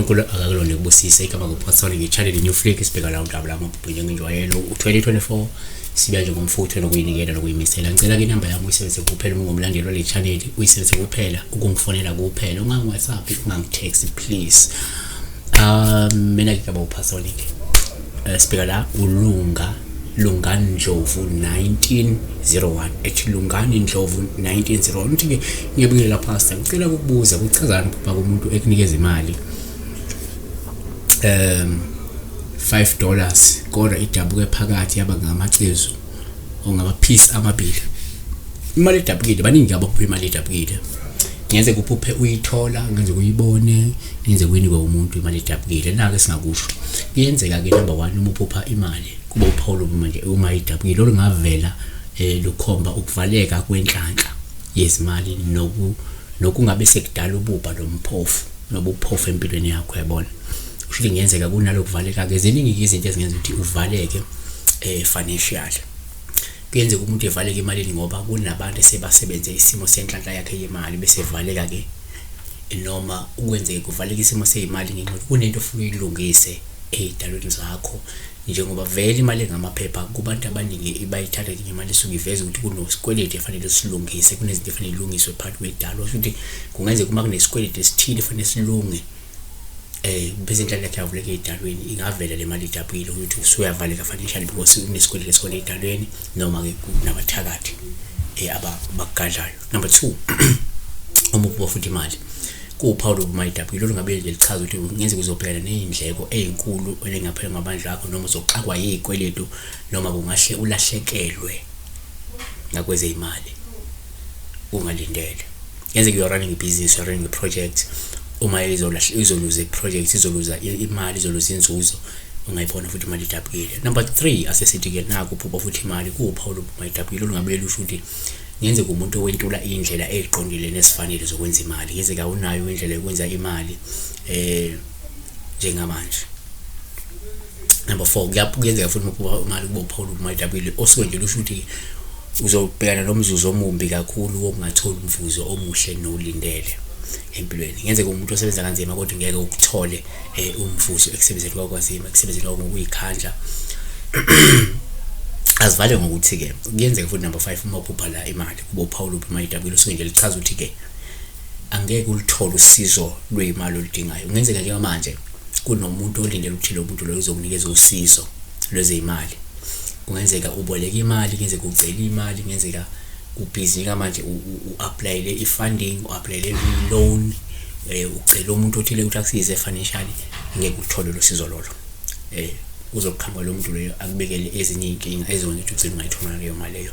uNkulunkulu akakulonde kubusise. Igama nguPhosoli, ngi-channel New Flick. Sibheka la udaba lamaphupho njengenjwayelo. U-2024 sibuya nje ngomfutho nokuyinikela nokuyimisela. Ngicela ke inamba yami uyisebenzise kuphela uma ungumlandeli wale channel, uyisebenzise kuphela ukungifonela kuphela, ungangi-WhatsApp, ungangi-text please. Mina ke gama uPhosoli. Sibheka la uLunga Lungani Ndlovu 1901, ethi Lungani Ndlovu 1901, uthi ke, "Ngiyabingelela pastor, ngicela ukukubuza, kuchazani ukuphupha kumuntu ekunikeza imali $5 kodwa idabuke phakathi yaba ngamacezu ongaba piece amabili?" Imali edabukile, baningi abaphupha imali edabukile. Ngenzeka uphuphe uyithola, ngenzeka uyibone, ngenzeka uyinikwe umuntu imali edabukile. Nake singakusho, kuyenzeka ke, number 1, uma uphupha imali kuba uphawu manje uma idabukile olungavela lukhomba ukuvaleka kwenhlanhla yezimali nokungabe sekudala ububha lomphofu nobuphofu empilweni yakho, yabona. Kusho ukuthi kungenzeka kunalokuvaleka ke, ziningi izinto ezingenza ukuthi uvaleke financially. Kuyenzeka umuntu evaleke emalini ngoba kunabantu esebasebenze isimo senhlanhla yakhe yemali, bese evaleka ke, noma ukwenzeke kuvaleka isimo seyimali ngenxa yokuthi kunento ofuna uyilungise ey'dalweni zakho, njengoba vele imali engamaphepha kubantu abaningi bayithatha njengemali esuke iveza ukuthi kunesikweletu efanele silungise, kunezinto efanele ilungiswe phakathi kwedalwa. Kusho ukuthi kungenzeka uma kunesikweletu esithile efanele silunge, bese inhlanhla yakhe yavuleka ey'dalweni, ingavela le mali idabukile ukuthi usuyavaleka financially because unesikweletu esikhona ey'dalweni, noma-ke kunabathakathi abakugadlayo. Number 2, uma uphupha futhi imali kuwuphawu lokuba idabukile olungabe nje lichaza ukuthi kungenzeka uzobhekana ney'ndleko ey'nkulu elingaphela ngamandla akho, noma uzoxakwa yiy'kweletu, noma kungahle ulahlekelwe ngakwezey'mali ungalindele. Kungenzeka you are running a business, you are running a project, uma izoluza i-project, izoluza imali, izoluza inzuzo, ungayibona futhi imali idabukile. Number 3, asesithi-ke naku uphupha futhi imali kuwuphawu lokuba idabukile olungabe lusho ukuthi ngenzeka umuntu owentula iy'ndlela ey'qondile nezifanele zokwenza imali. Ngenzeka awunayo indlela yokwenza imali njengamanje. Number 4, kuyenzeka futhi uma imali kuba uphawu lokuba idabukile osuke nje lusho ukuthi uzobhekana nomzuzu omumbi kakhulu wokungatholi umvuzo omuhle nowulindele empilweni. Ngenzeka umuntu osebenza kanzima kodwa ngeke ukuthole umvuzo ekusebenzeni kwakho kanzima, ekusebenzeni kwakho ngokuyikhandla. Asivale ngokuthi-ke kuyenzeka futhi, number 5, uma uphupha la imali kuba uphawu luphi uma idabukile, usuke nje lichaza ukuthi-ke angeke uluthole usizo lwey'mali oludingayo. Kungenzeka njengamanje kunomuntu olindele ukuthi lo muntu loyo uzokunikeza usizo lwezey'mali. Kungenzeka uboleke imali, kungenzeka ucele imali, kungenzeka ubhizi njengamanje u-apply-ele i-funding, u-apply-ele i-loan, ucela umuntu othile ukuthi akusize financially, ngeke uthole lo sizo lolo. Uzoqhamuka lo muntu loyo akubekele ezinye iy'nkinga ezokwenza ukuthi ugcine ungayitholanga leyo mali leyo.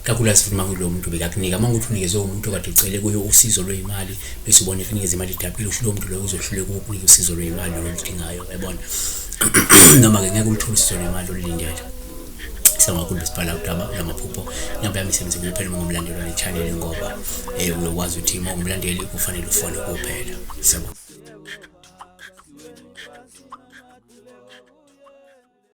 Kakhulukazi futhi uma kulowo muntu bekakunika, uma kuwukuthi unikezwe umuntu okade ucele kuye usizo lwey'mali, bese ubona ekunikeza imali idabukile, usho lowo muntu loyo uzohluleka ukukunika usizo lwey'mali lolo oludingayo, yabona. Noma-ke ngeke uluthole usizo lwemali olulindele. Siyabonga kakhulu, besibhala udaba lwamaphupho. Inamba yami isebenze kuphela uma ungumlandeli wale channel, ngoba uyokwazi ukuthi uma ungumlandeli kufanele ufone kuphela. Siyabonga.